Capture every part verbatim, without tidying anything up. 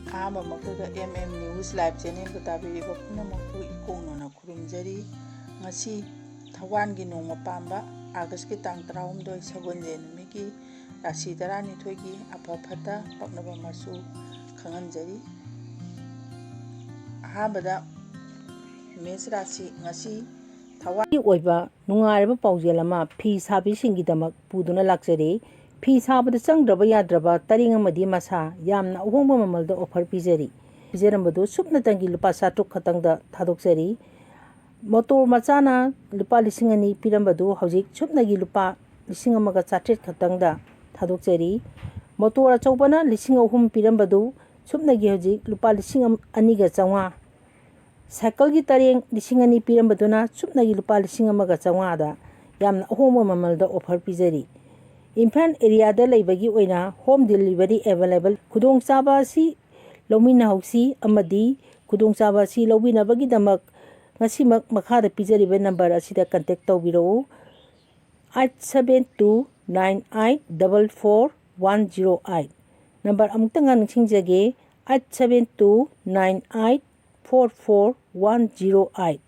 ꯑꯍꯥꯟꯕꯃꯛꯇꯗ M M News Live Channelꯕꯨ ꯇꯥꯕꯤꯔꯤꯕ ꯄꯨꯝꯅꯃꯛꯄꯨ ꯏꯀꯣꯛꯅꯅ ꯈꯨꯔꯨꯝꯖꯔꯤ꯫ ꯉꯁꯤ ꯊꯋꯥꯟꯒꯤ ꯅꯣꯡꯃ ꯄꯥꯟꯕ ꯑꯥꯒꯁꯀꯤ ꯇꯥꯡ ꯇꯔꯥꯍꯨꯝꯗꯣꯏ ꯁꯒꯣꯜꯁꯦꯟ ꯅꯨꯃꯤꯠꯀꯤ ꯔꯥꯁꯤ ꯇꯔꯥꯅꯤꯊꯣꯏꯒꯤ ꯑꯐ ꯐꯠꯇ ꯄꯛꯅꯕ ꯃꯆꯨ ꯈꯪꯍꯟꯖꯔꯤ꯫ ꯑꯍꯥꯟꯕꯗ ꯃꯦꯁ ꯔꯥꯁꯤ꯫ ꯉꯁꯤ ꯊꯋꯥꯏ ꯑꯣꯏꯕ ꯅꯨꯡꯉꯥꯏꯔꯕ ꯄꯥꯎꯖꯦꯜ ꯑꯃ ꯐꯤ ꯁꯥꯕꯤꯁꯤꯡꯒꯤꯗꯃꯛ ꯄꯨꯗꯨꯅ ꯂꯥꯛꯆꯔꯤ꯫ ꯐꯤ ꯁꯥꯕꯗ ꯆꯪꯗ꯭ꯔꯕ ꯌꯥꯗ꯭ꯔꯕ ꯇꯔꯦꯡ ꯑꯃꯗꯤ ꯃꯁꯥ ꯌꯥꯝꯅ ꯑꯍꯣꯡꯕ ꯃꯃꯜꯗ offer ꯄꯤꯖꯔꯤ꯫ ꯄꯤꯖꯔꯝꯕꯗꯨ ꯁꯨꯞꯅꯇꯪꯒꯤ ꯂꯨꯄꯥ ꯆꯥꯇ꯭ꯔꯨꯛ ꯈꯛꯇꯪꯗ ꯊꯥꯗꯣꯛꯆꯔꯤ꯫ ꯃꯣꯇꯣꯔ ꯃꯆꯥꯅ ꯂꯨꯄꯥ ꯂꯤꯁꯤꯡ ꯑꯅꯤ ꯄꯤꯔꯝꯕꯗꯨ ꯍꯧꯖꯤꯛ ꯁꯨꯞꯅꯒꯤ ꯂꯨꯄꯥ ꯂꯤꯁꯤꯡ ꯑꯃꯒ ꯆꯥꯇ꯭ꯔꯦꯠ ꯈꯛꯇꯪꯗ ꯊꯥꯗꯣꯛꯆꯔꯤ꯫ ꯃꯣꯇꯣꯔ ꯑꯆꯧꯕꯅ ꯂꯤꯁꯤꯡ ꯑꯍꯨꯝ ꯄꯤꯔꯝꯕꯗꯨ ꯁꯨꯞꯅꯒꯤ ꯍꯧꯖꯤꯛ ꯂꯨꯄꯥ ꯂꯤꯁꯤꯡ ꯑꯅꯤꯒ ꯆꯥꯝꯃꯉꯥ꯫ ꯁꯥꯏꯀꯜꯒꯤ ꯇꯔꯦꯡ ꯂꯤꯁꯤꯡ ꯑꯅꯤ ꯄꯤꯔꯝꯕꯗꯨꯅ ꯁꯨꯞꯅꯒꯤ ꯂꯨꯄꯥ ꯂꯤꯁꯤꯡ ꯑꯃꯒ ꯆꯥꯝꯃꯉꯥꯗ ꯌꯥꯝꯅ ꯑꯍꯣꯡꯕ ꯃꯃꯜꯗ offer ꯄꯤꯖꯔꯤ꯫ ꯏꯝꯐꯥꯜ areaꯗ ꯂꯩꯕꯒꯤ ꯑꯣꯏꯅ home delivery available꯫ ꯈꯨꯗꯣꯡꯆꯥꯕ ꯑꯁꯤ ꯂꯧꯃꯤꯟꯅꯍꯧꯁꯤ ꯑꯃꯗꯤ ꯈꯨꯗꯣꯡꯆꯥꯕ ꯑꯁꯤ ꯂꯧꯕꯤꯅꯕꯒꯤꯗꯃꯛ ꯉꯁꯤꯃꯛ ꯃꯈꯥꯗ ꯄꯤꯖꯔꯤꯕ number ꯑꯁꯤꯗ contact ꯇꯧꯕꯤꯔꯛꯎ꯫ Eight seven two nine eight double four one zero eight꯫ Number ꯑꯃꯨꯛꯇꯪꯒ ꯅꯤꯡꯁꯤꯡꯖꯒꯦ, eight seven two nine eight four four one zero eight꯫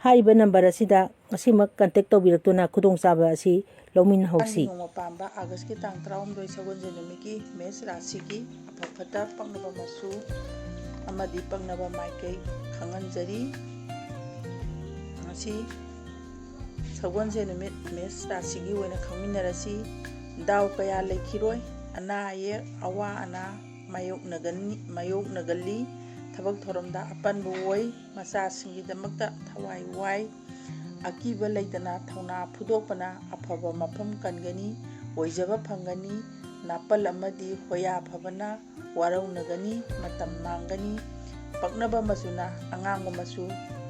ꯍꯥꯏꯔꯤꯕ number ꯑꯁꯤꯗ ꯉꯁꯤꯃꯛ contact ꯇꯧꯕꯤꯔꯛꯇꯨꯅ ꯈꯨꯗꯣꯡꯆꯥꯕ ꯑꯁꯤ ꯂꯧꯃꯤꯟꯅꯍꯧꯁꯤ꯫ ꯅꯣꯡꯃ ꯄꯥꯟꯕ ꯑꯥꯒꯁꯀꯤ ꯇꯥꯡ ꯇꯔꯥꯍꯨꯝꯗꯣꯏ ꯁꯒꯣꯜꯁꯦꯟ ꯅꯨꯃꯤꯠꯀꯤ ꯃꯦꯁ ꯔꯥꯁꯤꯒꯤ ꯑꯐ ꯐꯠꯇ ꯄꯛꯅꯕ ꯃꯆꯨ ꯑꯃꯗꯤ ꯄꯛꯅꯕ ꯃꯥꯏꯀꯩ ꯈꯪꯍꯟꯖꯔꯤ꯫ ꯉꯁꯤ ꯁꯒꯣꯜꯁꯦꯟ ꯅꯨꯃꯤꯠ ꯃꯦꯁ ꯔꯥꯁꯤꯒꯤ ꯑꯣꯏꯅ ꯈꯪꯃꯤꯟꯅꯔꯁꯤ꯫ ꯗꯥꯎ ꯀꯌꯥ ꯂꯩꯈꯤꯔꯣꯏ꯫ ꯑꯅꯥ ꯑꯌꯦꯛ, ꯑꯋꯥ ꯑꯅꯥ ꯃꯥꯌꯣꯛꯅꯒꯅꯤ, ꯃꯥꯌꯣꯛꯅꯒꯜꯂꯤ꯫ ꯊꯕꯛ ꯊꯧꯔꯝꯗ ꯑꯄꯟꯕ ꯑꯣꯏ꯫ ꯃꯆꯥꯁꯤꯡꯒꯤꯗꯃꯛꯇ ꯊꯋꯥꯏ ꯋꯥꯏ꯫ ꯑꯀꯤꯕ ꯂꯩꯇꯅ ꯊꯧꯅꯥ ꯐꯨꯗꯣꯛꯄꯅ ꯑꯐꯕ ꯃꯐꯝ ꯀꯟꯒꯅꯤ, ꯑꯣꯏꯖꯕ ꯐꯪꯒꯅꯤ꯫ ꯅꯥꯄꯜ ꯑꯃꯗꯤ ꯍꯣꯌꯥ ꯐꯕꯅ ꯋꯥꯔꯧꯅꯒꯅꯤ, ꯃꯇꯝ ꯃꯥꯡꯒꯅꯤ꯫ ꯄꯛꯅꯕ ꯃꯆꯨꯅ ꯑꯉꯥꯡꯕ ꯃꯆꯨ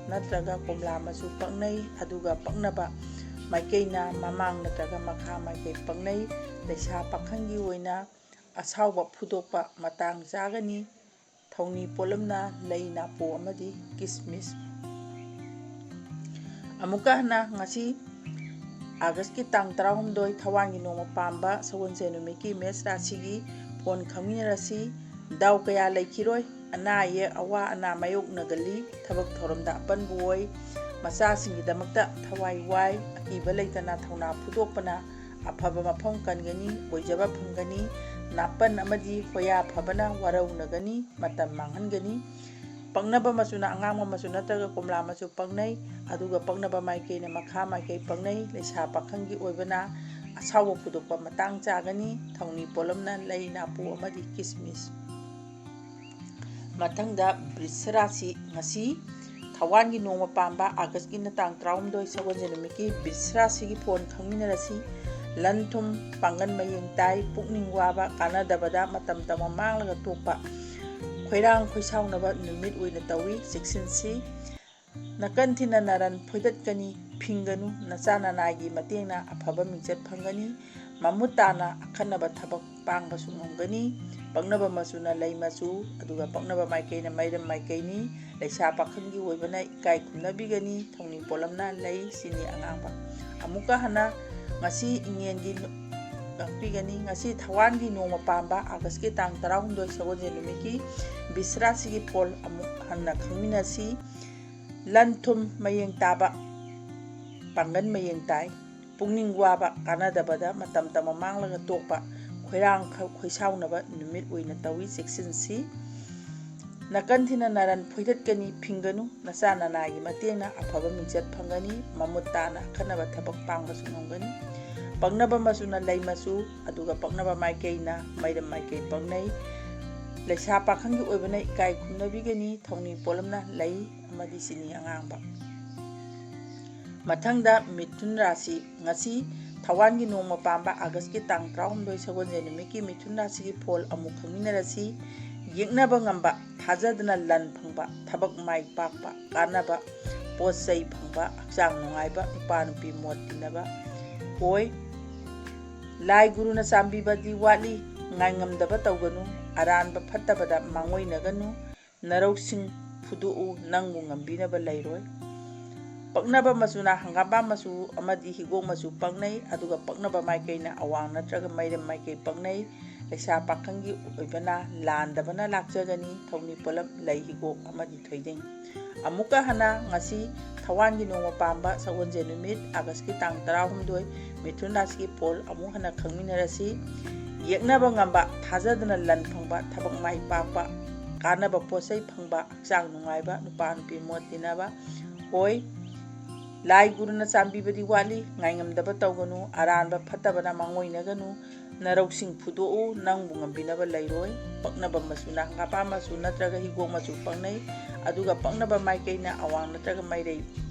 ꯅꯠꯇ꯭ꯔꯒ ꯀꯣꯝꯂꯥ ꯃꯆꯨ ꯄꯛꯅꯩ, ꯑꯗꯨꯒ ꯄꯛꯅꯕ ꯃꯥꯏꯀꯩꯅ ꯃꯃꯥꯡ ꯅꯠꯇ꯭ꯔꯒ ꯃꯈꯥ ꯃꯥꯏꯀꯩ ꯄꯛꯅꯩ꯫ ꯂꯩꯁꯥ ꯄꯥꯈꯪꯒꯤ ꯑꯣꯏꯅ ꯑꯁꯥꯎꯕ ꯐꯨꯗꯣꯛꯄ ꯃꯇꯥꯡ ꯆꯥꯒꯅꯤ꯫ ꯊꯧꯅꯤ ꯄꯣꯠꯂꯝꯅ ꯂꯩ ꯅꯥꯄꯨ ꯑꯃꯗꯤ ꯀꯤꯁꯃꯤꯁ꯫ ꯑꯃꯨꯛꯀ ꯍꯟꯅ ꯉꯁꯤ ꯑꯥꯒꯁꯀꯤ ꯇꯥꯡ ꯇꯔꯥꯍꯨꯝꯗꯣꯏ ꯊꯋꯥꯟꯒꯤ ꯅꯣꯡꯃ ꯄꯥꯟꯕ ꯁꯒꯣꯜꯁꯦꯟ ꯅꯨꯃꯤꯠꯀꯤ ꯃꯦꯁ ꯔꯥꯁꯤꯒꯤ ꯐꯣꯟ ꯈꯪꯃꯤꯟꯅꯔꯁꯤ꯫ ꯗꯥꯎ ꯀꯌꯥ ꯂꯩꯈꯤꯔꯣꯏ꯫ ꯑꯅꯥ ꯑꯌꯦꯛ, ꯑꯋꯥ ꯑꯅꯥ ꯃꯥꯌꯣꯛꯅꯒꯜꯂꯤ꯫ ꯊꯕꯛ ꯊꯧꯔꯝꯗ ꯑꯄꯟꯕ ꯑꯣꯏ꯫ ꯃꯆꯥꯁꯤꯡꯒꯤꯗꯃꯛꯇ ꯊꯋꯥꯏ ꯋꯥꯏ꯫ ꯑꯀꯤꯕ ꯂꯩꯇꯅ ꯊꯧꯅꯥ ꯐꯨꯗꯣꯛꯄꯅ ꯑꯐꯕ ꯃꯐꯝ ꯀꯟꯒꯅꯤ꯫ ꯑꯣꯏꯖꯕ ꯐꯪꯒꯅꯤ꯫ ꯅꯥꯄꯟ ꯑꯃꯗꯤ ꯍꯣꯌꯥ ꯐꯕꯅ ꯋꯥꯔꯧꯅꯒꯅꯤ꯫ ꯃꯇꯝ ꯃꯥꯡꯍꯟꯒꯅꯤ꯫ ꯄꯛꯅꯕ ꯃꯆꯨꯅ ꯑꯉꯥꯡꯕ ꯃꯆꯨ ꯅꯠꯇ꯭ꯔꯒ ꯀꯣꯝꯂꯥ ꯃꯆꯨ ꯄꯛꯅꯩ꯫ ꯑꯗꯨꯒ ꯄꯛꯅꯕ ꯃꯥꯏꯀꯩꯅ ꯃꯈꯥ ꯃꯥꯏꯀꯩ ꯄꯛꯅꯩ꯫ ꯂꯩꯁꯥ ꯄꯥꯈꯪꯒꯤ ꯑꯣꯏꯕꯅ ꯑꯁꯥꯎꯕ ꯐꯨꯗꯣꯛꯄ ꯃꯇꯥꯡ ꯆꯥꯒꯅꯤ꯫ ꯊꯧꯅꯤ ꯄꯣꯠꯂꯝꯅ ꯂꯩ, ꯅꯥꯄꯨ ꯑꯃꯗꯤ ꯀꯤꯁꯃꯤꯁ꯫ ꯃꯊꯪꯗ ꯕ꯭ꯔꯤꯁ ꯔꯥꯁꯤ꯫ ꯉꯁꯤ ꯊꯋꯥꯟꯒꯤ ꯅꯣꯡꯃ ꯄꯥꯟꯕ ꯑꯥꯒꯁꯀꯤꯅ ꯇꯥꯡ ꯇꯔꯥꯍꯨꯝꯗꯣꯏ, ꯁꯒꯣꯜꯁꯦꯟ ꯅꯨꯃꯤꯠꯀꯤ ꯕ꯭ꯔꯤꯁ ꯔꯥꯁꯤꯒꯤ ꯐꯣꯟ ꯈꯪꯃꯤꯟꯅꯔꯁꯤ꯫ ꯂꯟ ꯊꯨꯝ, ꯄꯥꯡꯒꯜ ꯃꯌꯦꯡ ꯇꯥꯏ꯫ ꯄꯨꯛꯅꯤꯡ ꯋꯥꯕ, ꯀꯥꯟꯅꯗꯕꯗ ꯃꯇꯝ ꯇꯝꯕ ꯃꯥꯡꯂꯒ ꯇꯣꯛꯄ, ꯈꯣꯏꯔꯥꯡ ꯈꯣꯏꯁꯥꯎꯅꯕ ꯅꯨꯃꯤꯠ ꯑꯣꯏꯅ ꯇꯧꯏ꯫ ꯆꯦꯛꯁꯤꯟꯁꯤ꯫ ꯅꯥꯀꯟ ꯊꯤꯅ ꯅꯥꯔꯟ ꯐꯣꯏꯗꯠꯀꯅꯤ꯫ ꯐꯤꯡꯒꯅꯨ꯫ ꯅꯆꯥ ꯅꯅꯥꯏꯒꯤ ꯃꯇꯦꯡꯅ ꯑꯐꯕ ꯃꯤꯡꯆꯠ ꯐꯪꯒꯅꯤ꯫ ꯃꯃꯨꯠ ꯇꯥꯅ ꯑꯈꯟꯅꯕ ꯊꯕꯛ ꯄꯥꯡꯕꯁꯨ ꯉꯝꯒꯅꯤ꯫ ꯄꯛꯅꯕ ꯃꯆꯨꯅ ꯂꯩ ꯃꯆꯨ, ꯑꯗꯨꯒ ꯄꯛꯅꯕ ꯃꯥꯏꯀꯩꯅ ꯃꯩꯔꯝ ꯃꯥꯏꯀꯩꯅꯤ꯫ ꯂꯩꯁꯥ ꯄꯥꯈꯪꯒꯤ ꯑꯣꯏꯕꯅ ꯏꯀꯥꯏ ꯈꯨꯝꯅꯕꯤꯒꯅꯤ꯫ ꯊꯧꯅꯤ ꯄꯣꯠꯂꯝꯅ ꯂꯩ, ꯆꯤꯅꯤ ꯑꯉꯥꯡꯕ꯫ ꯑꯃꯨꯛꯀ ꯍꯟꯅ ꯉꯁꯤ ꯏꯉꯦꯟꯒꯤ ꯅꯨ-, ꯉꯥꯛꯄꯤꯒꯅꯤ꯫ ꯉꯁꯤ ꯊꯋꯥꯟꯒꯤ ꯅꯣꯡꯃ ꯄꯥꯟꯕ ꯑꯥꯒꯁꯀꯤ ꯇꯥꯡ ꯇꯔꯥꯍꯨꯝꯗꯣꯏ, ꯁꯒꯣꯜꯁꯦꯟ ꯅꯨꯃꯤꯠꯀꯤ ꯕ꯭ꯔꯤꯁ ꯔꯥꯁꯤꯒꯤ ꯐꯣꯜ ꯑꯃꯨꯛ ꯍꯟꯅ ꯈꯪꯃꯤꯟꯅꯁꯤ꯫ ꯂꯟ ꯊꯨꯝ ꯃꯌꯦꯡ ꯇꯥꯕ, ꯄꯥꯡꯒꯜ ꯃꯌꯦꯡ ꯇꯥꯏ꯫ ꯄꯨꯛꯅꯤꯡ ꯋꯥꯕ, ꯀꯥꯟꯅꯗꯕꯗ ꯃꯇꯝ ꯇꯝꯕ ꯃꯥꯡꯂꯒ ꯇꯣꯛꯄ, ꯈꯣꯏꯔꯥꯡ ꯈ-, ꯈꯣꯏꯁꯥꯎꯅꯕ ꯅꯨꯃꯤꯠ ꯑꯣꯏꯅ ꯇꯧꯏ, ꯆꯦꯛꯁꯤꯟꯁꯤ꯫ ꯅꯥꯀꯟ ꯊꯤꯅ ꯅꯥꯔꯟ ꯐꯣꯏꯗꯠꯀꯅꯤ, ꯐꯤꯡꯒꯅꯨ꯫ ꯅꯆꯥ ꯅꯅꯥꯒꯤ ꯃꯇꯦꯡꯅ ꯑꯐꯕ ꯃꯤꯡꯆꯠ ꯐꯪꯒꯅꯤ꯫ ꯃꯃꯨꯠ ꯇꯥꯅ ꯑꯈꯟꯅꯕ ꯊꯕꯛ ꯄꯥꯡꯕꯁꯨ ꯉꯝꯒꯅꯤ꯫ ꯄꯛꯅꯕ ꯃꯆꯨꯅ ꯂꯩ ꯃꯆꯨ, ꯑꯗꯨꯒ ꯄꯛꯅꯕ ꯃꯥꯏꯀꯩꯅ ꯃꯩꯔꯝ ꯃꯥꯏꯀꯩ ꯄꯛꯅꯩ꯫ ꯂꯩꯁꯥ ꯄꯥꯈꯪꯒꯤ ꯑꯣꯏꯕꯅ ꯏꯀꯥꯏ ꯈꯨꯝꯅꯕꯤꯒꯅꯤ꯫ ꯊꯧꯅꯤ ꯄꯣꯠꯂꯝꯅ ꯂꯩ ꯑꯃꯗꯤ ꯆꯤꯅꯤ ꯑꯉꯥꯡꯕ꯫ ꯃꯊꯪꯗ ꯃꯤꯊꯨꯟ ꯔꯥꯁꯤ꯫ ꯉꯁꯤ ꯊꯋꯥꯟꯒꯤ ꯅꯣꯡꯃ ꯄꯥꯟꯕ ꯑꯥꯒꯁꯀꯤ ꯇꯥꯡ ꯇꯔꯥꯍꯨꯝꯗꯣꯏ, ꯁꯒꯣꯜꯁꯦꯟ ꯅꯨꯃꯤꯠꯀꯤ ꯃꯤꯊꯨꯟ ꯔꯥꯁꯤꯒꯤ ꯐꯣꯜ ꯑꯃꯨꯛ ꯈꯪꯃꯤꯟꯅꯔꯁꯤ꯫ ꯌꯦꯛꯅꯕ ꯉꯝꯕ, ꯊꯥꯖꯗꯅ ꯂꯟ ꯐꯪꯕ, ꯊꯕꯛ ꯃꯥꯏ ꯄꯥꯛꯄ, ꯀꯥꯟꯅꯕ, ꯄꯣꯠ ꯆꯩ ꯐꯪꯕ, ꯍꯛꯆꯥꯡ ꯅꯨꯡꯉꯥꯏꯕ, ꯅꯨꯄꯥ ꯅꯨꯄꯤ ꯃꯣꯠ ꯇꯤꯟꯅꯕ ꯑꯣꯏ꯫ ꯂꯥꯏ ꯒꯨꯔꯨꯅ ꯆꯥꯟꯕꯤꯕꯗꯤ ꯋꯥꯠꯂꯤ꯫ ꯉꯥꯏꯉꯝꯗꯕ ꯇꯧꯒꯅꯨ꯫ ꯑꯔꯥꯟꯕ ꯐꯠꯇꯕꯗ ꯃꯥꯡꯑꯣꯏꯅꯒꯅꯨ꯫ ꯅꯔꯧꯁꯤꯡ ꯐꯨꯗꯣꯛꯎ, ꯅꯪꯕꯨ ꯉꯝꯕꯤꯅꯕ ꯂꯩꯔꯣꯏ꯫ ꯄꯛꯅꯕ ꯃꯆꯨꯅ ꯍꯪꯒꯥꯝꯄꯥꯜ ꯃꯆꯨ ꯑꯃꯗꯤ ꯍꯤꯒꯣꯛ ꯃꯆꯨ ꯄꯛꯅꯩ, ꯑꯗꯨꯒ ꯄꯛꯅꯕ ꯃꯥꯏꯀꯩꯅ ꯑꯋꯥꯡ ꯅꯠꯇ꯭ꯔꯒ ꯃꯩꯔꯝ ꯃꯥꯏꯀꯩ ꯄꯛꯅꯩ꯫ ꯂꯩꯁꯥ ꯄꯥꯈꯪꯒꯤ ꯑꯣꯏꯕꯅ ꯂꯥꯟꯗꯕꯅ ꯂꯥꯛꯆꯒꯅꯤ꯫ ꯊꯧꯅꯤꯄꯣꯠꯂꯝ ꯂꯩ ꯍꯤꯒꯣꯛ ꯑꯃꯗꯤ ꯊꯣꯏꯗꯤꯡ꯫ ꯑꯃꯨꯛꯀ ꯍꯟꯅ ꯉꯁꯤ ꯊꯋꯥꯟꯒꯤ ꯅꯣꯡꯃ ꯄꯥꯟꯕ ꯁꯒꯣꯜꯁꯦꯟ ꯅꯨꯃꯤꯠ ꯑꯥꯒꯁꯀꯤ ꯇꯥꯡ ꯇꯔꯥꯍꯨꯝꯗꯣꯏ, ꯃꯤꯊꯨꯟ ꯔꯥꯁꯤꯒꯤ ꯐꯣꯜ ꯑꯃꯨꯛ ꯍꯟꯅ ꯈꯪꯃꯤꯟꯅꯔꯁꯤ꯫ ꯌꯦꯛꯅꯕ ꯉꯝꯕ, ꯊꯥꯖꯗꯅ ꯂꯟ ꯐꯪꯕ, ꯊꯕꯛ ꯃꯥꯏ ꯄꯥꯛꯄ, ꯀꯥꯟꯅꯕ ꯄꯣꯠ ꯆꯩ ꯐꯪꯕ, ꯍꯛꯆꯥꯡ ꯅꯨꯡꯉꯥꯏꯕ, ꯅꯨꯄꯥ ꯅꯨꯄꯤ ꯃꯣꯠ ꯇꯤꯟꯅꯕ ꯑꯣꯏ꯫ ꯂꯥꯏ ꯒꯨꯔꯨꯅ ꯆꯥꯟꯕꯤꯕꯗꯤ ꯋꯥꯠꯂꯤ꯫ ꯉꯥꯏꯉꯝꯗꯕ ꯇꯧꯒꯅꯨ, ꯑꯔꯥꯟꯕ ꯐꯠꯇꯕꯅ ꯃꯥꯡꯑꯣꯏꯅꯒꯅꯨ꯫ ꯅꯔꯧꯁꯤꯡ ꯐꯨꯗꯣꯛꯎ, ꯅꯪꯕꯨ ꯉꯝꯕꯤꯅꯕ ꯂꯩꯔꯣꯏ꯫ ꯄꯛꯅꯕ ꯃꯆꯨꯅ ꯍꯪꯒꯥꯄꯥ ꯃꯆꯨ ꯅꯠꯇ꯭ꯔꯒ ꯍꯤꯒꯣꯛ ꯃꯆꯨ ꯄꯛꯅꯩ, ꯑꯗꯨꯒ ꯄꯛꯅꯕ ꯃꯥꯏꯀꯩꯅ ꯑꯋꯥꯡ ꯅꯠꯇ꯭ꯔꯒ ꯃꯩꯔꯩ,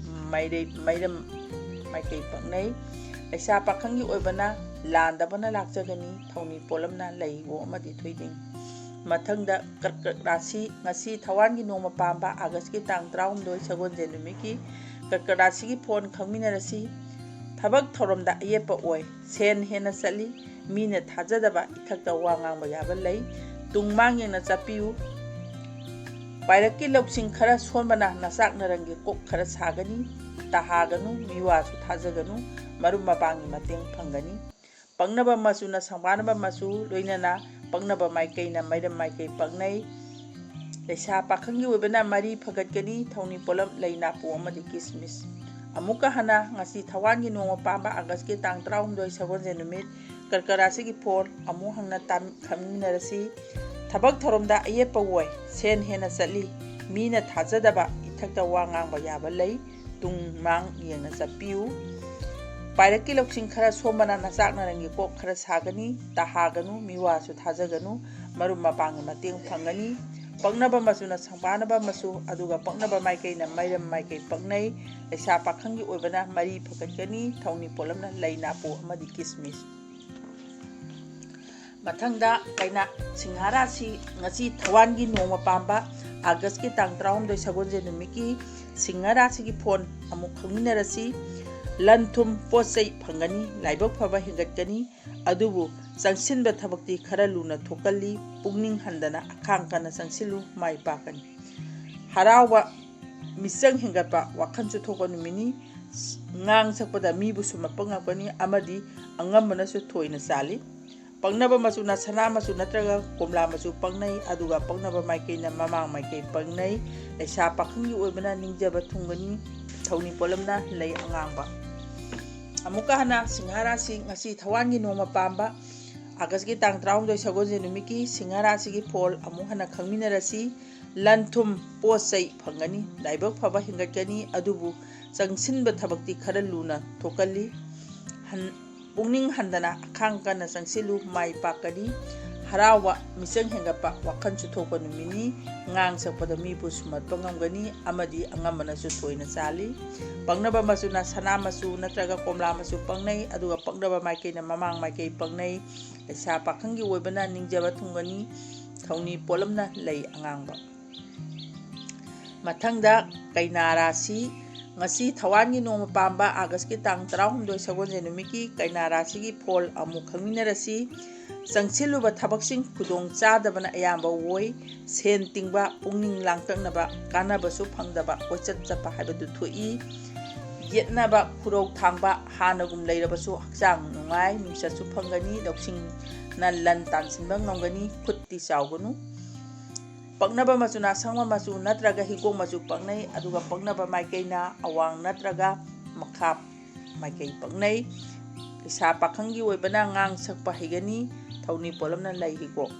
ꯃꯩꯔꯩ, ꯃꯩꯔꯝ ꯃꯥꯏꯀꯩ ꯄꯛꯅꯩ꯫ ꯂꯩꯁꯥ ꯄꯥꯈꯪꯒꯤ ꯑꯣꯏꯕꯅ ꯂꯥꯟꯗꯕꯅ ꯂꯥꯛꯆꯒꯅꯤ꯫ ꯊꯧꯅꯤꯄꯣꯠꯂꯝꯅ ꯂꯩ ꯍꯤꯒꯣꯛ ꯑꯃꯗꯤ ꯊꯣꯏꯗꯤꯡ꯫ ꯃꯊꯪꯗ ꯀꯔꯀꯠ ꯔꯥꯁꯤ, ꯉꯁꯤ ꯊꯋꯥꯟꯒꯤ ꯅꯣꯡꯃ ꯄꯥꯟꯕ ꯑꯥꯒꯁꯀꯤ ꯇꯥꯡ ꯇꯔꯥꯍꯨꯝꯗꯣꯏ ꯁꯒꯣꯜꯁꯦꯟ ꯅꯨꯃꯤꯠꯀꯤ ꯀꯔꯀꯠ ꯔꯥꯁꯤꯒꯤ ꯐꯣꯟ ꯈꯪꯃꯤꯟꯅꯔꯁꯤ꯫ ꯊꯕꯛ ꯊꯧꯔꯝꯗ ꯑꯌꯦꯠꯄ ꯑꯣꯏ, ꯁꯦꯟ ꯍꯦꯟꯅ ꯆꯠꯂꯤ, ꯃꯤꯅ ꯊꯥꯖꯗꯕ ꯏꯊꯛꯇ ꯋꯥ ꯉꯥꯡꯕ ꯌꯥꯕ ꯂꯩ꯫ ꯇꯨꯡ ꯃꯥꯡ ꯌꯦꯡꯅ ꯆꯠꯄꯤꯌꯨ꯫ ꯄꯥꯏꯔꯛꯀꯤ ꯂꯧꯁꯤꯡ ꯈꯔ ꯁꯣꯟꯕꯅ ꯅꯆꯥꯛ ꯅꯔꯪꯒꯤ ꯀꯣꯛ ꯈꯔ ꯁꯥꯒꯅꯤ꯫ ꯇꯍꯥꯒꯅꯨ, ꯃꯤꯋꯥꯁꯨ ꯊꯥꯖꯒꯅꯨ, ꯃꯔꯨꯞ ꯃꯄꯥꯡꯒꯤ ꯃꯇꯦꯡ ꯐꯪꯒꯅꯤ꯫ ꯄꯛꯅꯕ ꯃꯆꯨꯅ ꯁꯪꯕꯥꯅꯕ ꯃꯆꯨ, ꯂꯣꯏꯅꯅ ꯄꯛꯅꯕ ꯃꯥꯏꯀꯩꯅ ꯃꯩꯔꯝ ꯃꯥꯏꯀꯩ ꯄꯛꯅꯩ꯫ ꯂꯩꯁꯥ ꯄꯥꯈꯪꯒꯤ ꯑꯣꯏꯕꯅ ꯃꯔꯤ ꯐꯒꯠꯀꯅꯤ, ꯊꯧꯅꯤꯄꯣꯠꯂꯝ ꯂꯩ ꯅꯥꯄꯨ ꯑꯃꯗꯤ ꯀꯤꯁꯃꯤꯁ꯫ ꯑꯃꯨꯛꯀ ꯍꯟꯅ ꯉꯁꯤ ꯊꯋꯥꯟꯒꯤ ꯅꯣꯡꯃ ꯄꯥꯟꯕ ꯑꯥꯒꯁꯀꯤ ꯇꯥꯡ ꯇꯔꯥꯍꯨꯝꯗꯣꯏ ꯁꯒꯣꯜꯁꯦꯟ ꯅꯨꯃꯤꯠ ꯀꯔꯀꯠ ꯔꯥꯁꯤꯒꯤ ꯐꯣꯜ ꯑꯃꯨꯛ ꯍꯟꯅ ꯇꯥꯝ-, ꯈꯪꯃꯤꯟꯅꯔꯁꯤ꯫ ꯊꯕꯛ ꯊꯧꯔꯝꯗ ꯑꯌꯦꯠꯄ ꯑꯣꯏ, ꯁꯦꯟ ꯍꯦꯟꯅ ꯆꯠꯂꯤ, ꯃꯤꯅ ꯊꯥꯖꯗꯕ ꯏꯊꯛꯇ ꯋꯥ ꯉꯥꯡꯕ ꯌꯥꯕ ꯂꯩ꯫ ꯇꯨꯡ ꯃꯥꯡ ꯌꯦꯡꯅ ꯆꯠꯄꯤꯌꯨ꯫ ꯄꯥꯏꯔꯛꯀꯤ ꯂꯧꯁꯤꯡ ꯈꯔ ꯁꯣꯝꯕꯅ ꯅꯆꯥꯛ ꯅꯔꯪꯒꯤ ꯀꯣꯛ ꯈꯔ ꯁꯥꯒꯅꯤ꯫ ꯇꯍꯥꯒꯅꯨ, ꯃꯤꯋꯥꯁꯨ ꯊꯥꯖꯒꯅꯨ, ꯃꯔꯨꯞ ꯃꯄꯥꯡꯒꯤ ꯃꯇꯦꯡ ꯐꯪꯒꯅꯤ꯫ ꯄꯛꯅꯕ ꯃꯆꯨꯅ ꯁꯪꯕꯥꯅꯕ ꯃꯆꯨ, ꯑꯗꯨꯒ ꯄꯛꯅꯕ ꯃꯥꯏꯀꯩꯅ ꯃꯩꯔꯝ ꯃꯥꯏꯀꯩ ꯄꯛꯅꯩ꯫ ꯂꯩꯁꯥ ꯄꯥꯈꯪꯒꯤ ꯑꯣꯏꯕꯅ ꯃꯔꯤ ꯐꯒꯠꯀꯅꯤ, ꯊꯧꯅꯤꯄꯣꯠꯂꯝꯅ ꯂꯩ ꯅꯥꯄꯨ ꯑꯃꯗꯤ ꯀꯤꯁꯃꯤꯁ꯫ ꯃꯊꯪꯗ ꯀꯩꯅꯥ ꯁꯤꯡꯍ ꯔꯥꯁꯤ, ꯉꯁꯤ ꯊꯋꯥꯟꯒꯤ ꯅꯣꯡꯃ ꯄꯥꯟꯕ ꯑꯥꯒꯁꯀꯤ ꯇꯥꯡ ꯇꯔꯥꯍꯨꯝꯗꯣꯏ ꯁꯒꯣꯜꯁꯦꯟ ꯅꯨꯃꯤꯠꯀꯤ ꯁꯤꯡꯍ ꯔꯥꯁꯤꯒꯤ ꯐꯣꯟ ꯑꯃꯨꯛ ꯈꯪꯃꯤꯟꯅꯔꯁꯤ꯫ ꯂꯟ ꯊꯨꯝ ꯄꯣꯠ ꯆꯩ ꯐꯪꯒꯅꯤ, ꯂꯥꯏꯕꯛ ꯐꯕ ꯍꯦꯟꯒꯠꯀꯅꯤ, ꯑꯗꯨꯕꯨ ꯆꯪꯁꯤꯟꯕ ꯊꯕꯛꯇꯤ ꯈꯔ ꯂꯨꯅ ꯊꯣꯛꯀꯜꯂꯤ꯫ ꯄꯨꯛꯅꯤꯡ ꯍꯟꯗꯅ ꯑꯈꯥꯡ ꯀꯟꯅ ꯆꯪꯁꯤꯜꯂꯨ, ꯃꯥꯏ ꯄꯥꯛꯀꯅꯤ꯫ ꯍꯔꯥꯎꯕ, ꯃꯤꯆꯪ ꯍꯦꯟꯒꯠꯄ, ꯋꯥꯈꯜꯁꯨ ꯊꯣꯛꯄ ꯅꯨꯃꯤꯠꯅꯤ꯫ ꯉꯥꯡ ꯁꯛꯄꯗ ꯃꯤꯕꯨꯁꯨ ꯃꯄꯪ ꯉꯛꯀꯅꯤ ꯑꯃꯗꯤ ꯑꯉꯝꯕꯅꯁꯨ ꯊꯣꯏꯅ ꯆꯥꯜꯂꯤ꯫ ꯄꯛꯅꯕ ꯃꯆꯨꯅ ꯁꯅꯥ ꯃꯆꯨ ꯅꯠꯇ꯭ꯔꯒ ꯀꯣꯝꯂꯥ ꯃꯆꯨ ꯄꯛꯅꯩ, ꯑꯗꯨꯒ ꯄꯛꯅꯕ ꯃꯥꯏꯀꯩꯅ ꯃꯃꯥꯡ ꯃꯥꯏꯀꯩ ꯄꯛꯅꯩ꯫ ꯂꯩꯁꯥ ꯄꯥꯈꯪꯒꯤ ꯑꯣꯏꯕꯅ ꯅꯤꯡꯖꯕ ꯊꯨꯡꯒꯅꯤ꯫ ꯊꯧꯅꯤ ꯄꯣꯠꯂꯝꯅ ꯂꯩ ꯑꯉꯥꯡꯕ꯫ ꯑꯃꯨꯛꯀ ꯍꯟꯅ ꯁꯤꯡꯍ ꯔꯥꯁꯤ, ꯉꯁꯤ ꯊꯋꯥꯟꯒꯤ ꯅꯣꯡꯃ ꯄꯥꯟꯕ ꯑꯥꯒꯁꯀꯤ ꯇꯥꯡ ꯇꯔꯥꯍꯨꯝꯗꯣꯏ ꯁꯒꯣꯜꯁꯦꯟ ꯅꯨꯃꯤꯠꯀꯤ ꯁꯤꯡꯍ ꯔꯥꯁꯤꯒꯤ ꯐꯣꯜ ꯑꯃꯨꯛ ꯍꯟꯅ ꯈꯪꯃꯤꯟꯅꯔꯁꯤ꯫ ꯂꯟ ꯊꯨꯝ ꯄꯣꯠ ꯆꯩ ꯐꯪꯒꯅꯤ, ꯂꯥꯏꯕꯛ ꯐꯕ ꯍꯦꯟꯒꯠꯀꯅꯤ, ꯑꯗꯨꯕꯨ ꯆꯪꯁꯤꯟꯕ ꯊꯕꯛꯇꯤ ꯈꯔ ꯂꯨꯅ ꯊꯣꯛꯀꯜꯂꯤ꯫ ꯍꯟ-, ꯄꯨꯛꯅꯤꯡ ꯍꯟꯗꯅ ꯑꯈꯥꯡ ꯀꯟꯅ ꯆꯪꯁꯤꯜꯂꯨ, ꯃꯥꯏ ꯄꯥꯛꯀꯅꯤ꯫ ꯍꯔꯥꯎꯕ, ꯃꯤꯆꯪ ꯍꯦꯟꯒꯠꯄ, ꯋꯥꯈꯜꯁꯨ ꯊꯣꯛꯄ ꯅꯨꯃꯤꯠꯅꯤ꯫ ꯉꯥꯡ ꯁꯛꯄꯗ ꯃꯤꯕꯨ ꯁꯨꯝꯍꯠꯄ ꯉꯝꯒꯅꯤ ꯑꯃꯗꯤ ꯑꯉꯝꯕꯅꯁꯨ ꯊꯣꯏꯅ ꯆꯥꯜꯂꯤ꯫ ꯄꯛꯅꯕ ꯃꯆꯨꯅ ꯁꯅꯥ ꯃꯆꯨ ꯅꯠꯇ꯭ꯔꯒ ꯀꯣꯝꯂꯥ ꯃꯆꯨ ꯄꯛꯅꯩ, ꯑꯗꯨꯒ ꯄꯛꯅꯕ ꯃꯥꯏꯀꯩꯅ ꯃꯃꯥꯡ ꯃꯥꯏꯀꯩ ꯄꯛꯅꯩ꯫ ꯂꯩꯁꯥ ꯄꯥꯈꯪꯒꯤ ꯑꯣꯏꯕꯅ ꯅꯤꯡꯖꯕ ꯊꯨꯡꯒꯅꯤ꯫ ꯊꯧꯅꯤ ꯄꯣꯠꯂꯝꯅ ꯂꯩ ꯑꯉꯥꯡꯕ꯫ ꯃꯊꯪꯗ ꯀꯩꯅꯥ ꯔꯥꯁꯤ꯫ ꯉꯁꯤ ꯊꯋꯥꯟꯒꯤ ꯅꯣꯡꯃ ꯄꯥꯟꯕ ꯑꯥꯒꯁꯀꯤ ꯇꯥꯡ ꯇꯔꯥꯍꯨꯝꯗꯣꯏ ꯁꯒꯣꯜꯁꯦꯟ ꯅꯨꯃꯤꯠꯀꯤ ꯀꯩꯅꯥ ꯔꯥꯁꯤꯒꯤ ꯐꯣꯜ ꯑꯃꯨꯛ ꯈꯪꯃꯤꯟꯅꯔꯁꯤ꯫ ꯆꯪꯁꯤꯜꯂꯨꯕ ꯊꯕꯛꯁꯤꯡ ꯈꯨꯗꯣꯡ ꯆꯥꯗꯕꯅ ꯑꯌꯥꯝꯕ ꯑꯣꯏ꯫ ꯁꯦꯟ ꯇꯤꯡꯕ, ꯄꯨꯛꯅꯤꯡ ꯂꯥꯡꯇꯛꯅꯕ, ꯀꯥꯟꯅꯕꯁꯨ ꯐꯪꯗꯕ, ꯀꯣꯏꯆꯠ ꯆꯠꯄ ꯍꯥꯏꯕꯗꯨ ꯊꯣꯛꯏ꯫ ꯌꯦꯠꯅꯕ, ꯈꯨꯔꯧ ꯊꯥꯡꯕ, ꯍꯥꯟꯅꯒꯨꯝ ꯂꯩꯔꯕꯁꯨ ꯍꯛꯆꯥꯡ ꯅꯨꯡꯉꯥꯏ, ꯃꯤꯡꯆꯠꯁꯨ ꯐꯪꯒꯅꯤ, ꯂꯧꯁꯤꯡꯅ ꯂꯟ ꯇꯥꯟꯁꯤꯟꯕ ꯉꯝꯒꯅꯤ, ꯈꯨꯠꯇꯤ ꯆꯥꯎꯒꯅꯨ꯫ ꯄꯛꯅꯕ ꯃꯆꯨꯅ ꯑꯁꯪꯕ ꯃꯆꯨ ꯅꯠꯇ꯭ꯔꯒ ꯍꯤꯒꯣꯛ ꯃꯆꯨ ꯄꯛꯅꯩ, ꯑꯗꯨꯒ ꯄꯛꯅꯕ ꯃꯥꯏꯀꯩꯅ ꯑꯋꯥꯡ ꯅꯠꯇ꯭ꯔꯒ ꯃꯈꯥ ꯃꯥꯏꯀꯩ ꯄꯛꯅꯩ꯫ ꯂꯩꯁꯥ ꯄꯥꯈꯪꯒꯤ ꯑꯣꯏꯕꯅ ꯉꯥꯡ ꯁꯛꯄ ꯍꯩꯒꯅꯤ, ꯊꯧꯅꯤ ꯄꯣꯠꯂꯝꯅ ꯂꯩ ꯍꯤꯒꯣꯛ꯫